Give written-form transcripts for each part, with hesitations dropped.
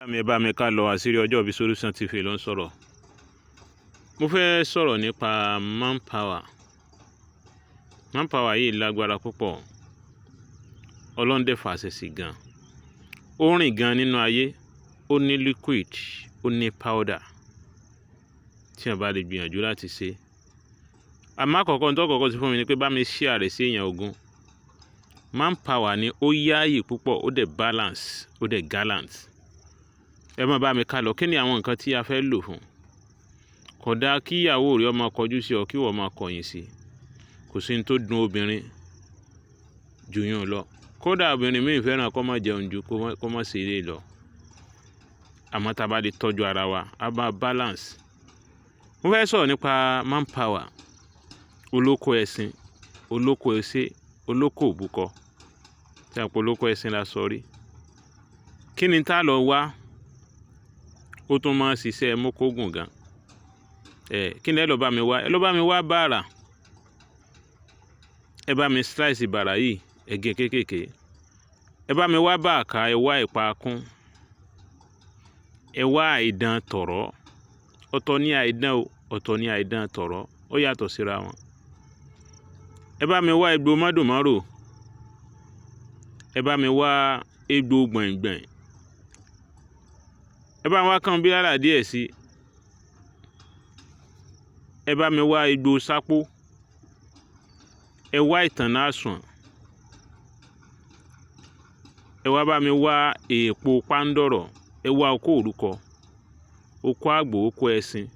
Ẹ bá mi ká lọ. Àṣírí Ọjọ́ Ìbí Solution TV ló ń sọ̀rọ̀. Mo fẹ́ sọ̀rọ̀ nípa manpower. Manpower yìí lágbára púpọ̀. Ọlọ́run dẹ̀ fàṣẹ sí gan. Ó rìn gan nínú ayé, ó ní liquid, ó ní powder tí èèyàn bá lè gbìyànjú láti ṣe. Àmọ́ àkọ́kọ́ ohun tó kọ́kọ́ ṣe fún mi ni pé bá mi share rẹ̀ sí èèyàn 20. Manpower ni ó yáàyè púpọ̀, ó dẹ̀ balance, ó dẹ̀ gallant. Ẹ má bá mi ká lọ. Kí ni àwọn nǹkan tí a fẹ́ lò fún? Kò dáa kí ìyàwó rẹ ó máa kọjú sí ọ kí ìwọ máa kọ̀yìn sí. Kò sí ohun tó dùn obìnrin jù yún lọ. Kódà obìnrin mìíràn fẹ́ràn kó má jẹun ju kó má ṣe eré lọ. Àmọ́ tá a bá lè tọ́jú ara wa, a máa balance. Mo fẹ́ sọ̀rọ̀ nípa manpower. Olóko ẹṣin, olóko ẹṣé, olóko òbúkọ. Tí a pé olóko ẹṣin la sọ rí. Kí ni tá lọ wá? Ó tún máa ń ṣiṣẹ́ mókógùn gan. Ẹ̀, kí ni ẹ lọ bá mi wá? Ẹ lọ bá mi wá bàrà. Ẹ bá mi slice bàrà yìí, ẹ gé kéékèèké. Ẹ bá mi wá bàkà, ẹ wá ìpakún. Ẹ wá àìdán tọ̀rọ̀. Ọ̀tọ̀ ní àìdán o, ọ̀tọ̀ ní àìdán tọ̀rọ̀. Ó yàtọ̀ síra wọn. Ẹ bá mi wá egbò mọ́dùmọ́rò. Ẹ bá mi wá egbò gbọ̀ngbọ̀n. Ẹ bá mi wá kan bílálà díẹ̀ sí. Ẹ bá mi wá egbò sápó. Ẹ wá ìtànná àsùn. Ẹ wá bá mi wá èèpo pándọ̀rọ̀. Ẹ wá okó òrúkọ, okó àgbò, okó ẹṣin.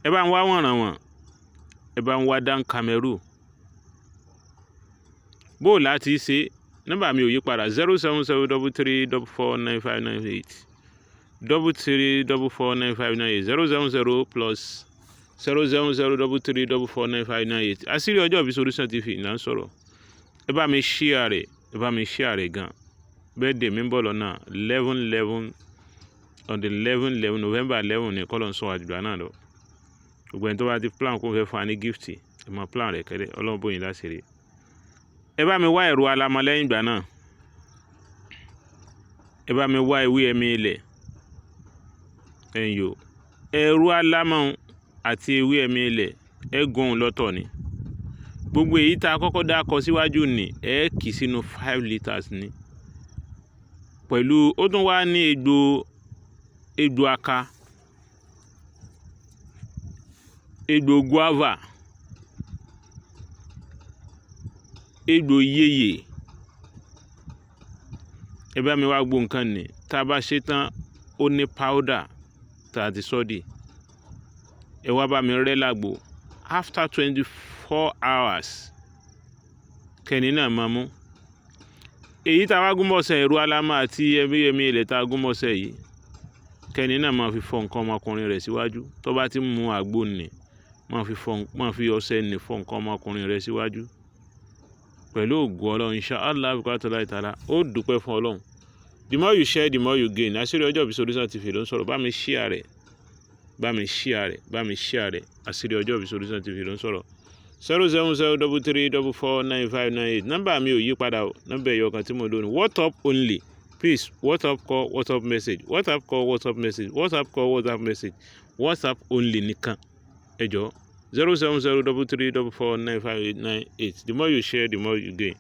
Ẹ bá ń wá wọ̀nrànwọ̀n. Ẹ bá ń wá Dan Cameroon. Bó láti ṣe, nọ́mbà mi ò yí padà: 07733449598, 33449598, 070 plus 07033449598. Àṣírí Ọjọ́ Ìbí Solution TV là ń sọ̀rọ̀. Ẹ bá mi share rẹ̀, ẹ bá mi share rẹ̀ gan. Birthday mi ń bọ̀ lọ́nà 11/11, on the 11/11, November 11 ní kọ́lọ̀ ń sọ àjùgbà náà lọ. Gbogbo ẹni tó bá ti plan kó fẹ́ fún wa ní gift, ẹ mọ plan rẹ̀ kẹ́lẹ́. Ọlọ́run bóyin láṣìírí. Ẹ bá mi wá ẹ̀rọ alamọ lẹ́yìn ìgbà náà. Ẹ bá mi wá ewé ẹ̀mí ilẹ̀. Ẹ̀yìn o, ẹ̀rọ alamọ àti ewé ẹ̀mí ilẹ̀, ẹ gún un lọ́tọ̀ ni. Gbogbo èyí tá a kọ́kọ́ dá kọ síwájú ni ẹ kì sínú 5 litres ni. Pẹ̀lú ó tún wá ní egbò aka, egbò guava, egbò yeye. Ẹ bá mi wá gbogbo nǹkan ní. Tá a bá ṣe tán, ó ní powder tá a ti sọ́ dì. Ẹ wá bá mi rẹ́ lágbo. After 24 hours, kẹ́ni náà máa mú. Èyí tá a wá gún mọ́sẹ̀, ẹ̀rọ alámọ̀ àti ẹ̀mí ẹ̀mí ilẹ̀ tá a gún mọ́sẹ̀ yìí, kẹ́ni náà máa fi fọ nǹkan ọmọkùnrin rẹ̀ síwájú. Tó bá ti mú àgbo nì, máa fi fọ, máa fi ọṣẹ nì fọ nǹkan ọmọkùnrin rẹ̀ síwájú. Pẹ̀lú ògo Ọlọ́run, insha Allah, bi ta'ala, ó dúpẹ́ fún Ọlọ́run. The more you share, the more you gain. Àṣírí Ọjọ́ Ìbí Solution TV ló ń sọ̀rọ̀. Bá mi share rẹ̀, bá mi share rẹ̀, bá mi share rẹ̀. Àṣírí Ọjọ́ Ìbí Solution TV ló ń sọ̀rọ̀. 07033449598. Nọ́mbà mi ò yí padà o. Nọ́mbà ẹ̀yọ kan tí mo lò ní WhatsApp only. Please, WhatsApp call, WhatsApp message, WhatsApp call, WhatsApp message, WhatsApp call, WhatsApp message, WhatsApp only nìkan. Ẹ jọ̀ọ́, 07033449598. The more you share, the more you gain.